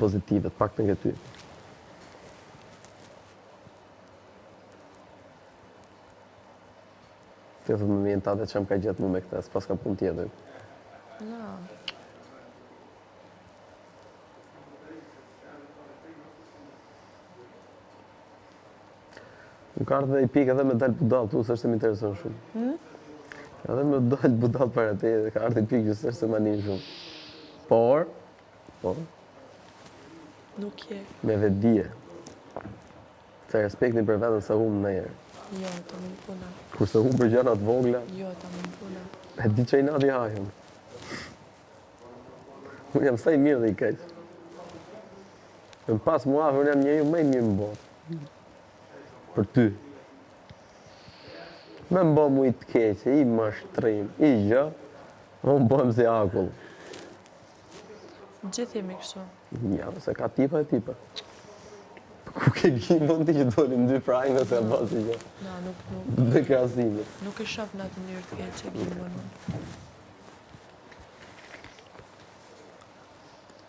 pozitive, të paktën ke ty. Ti thotë më mirë tate që më ka gjetë mu me këtë, s'pas ka punë tjetër. No. Më ka ardhë dhe i pikë edhe me dalë budall, tu s'është se më intereson shumë. Hmm? Edhe me dalë budall para teje, ka ardhë i pikë që s'është se ma nin shumë. Por, por, Nuk je. me vetëdije. Se respektin për veten s'e humb ndonjëherë. Jo, të më puna. Kur s'e humb për gjëra të vogla. Jo, të më puna. E di që inati hajën. Unë jam sa i mirë dhe i keq. Me më pas mua afër, unë jam njeriu më i mirë në botë. Për ty. Me më bo mu i të keqe, i mashtrim, i gjë, unë bëhem si akull. Gjithë jemi kështu. Ja, se ka tipa e tipa. Ku ke Gimbon ti që dolim dy prajnë se e basi gjë. No, nuk, nuk. Dhe krahasimi. Nuk e shoh në atë mënyrë të keqe Gimbon unë.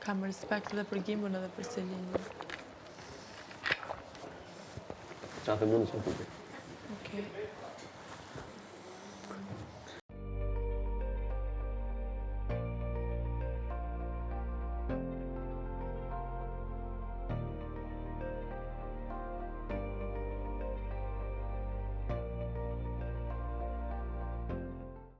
Kam respekt edhe për Gimbon edhe për Selinin. Qa të mundë që të Okej.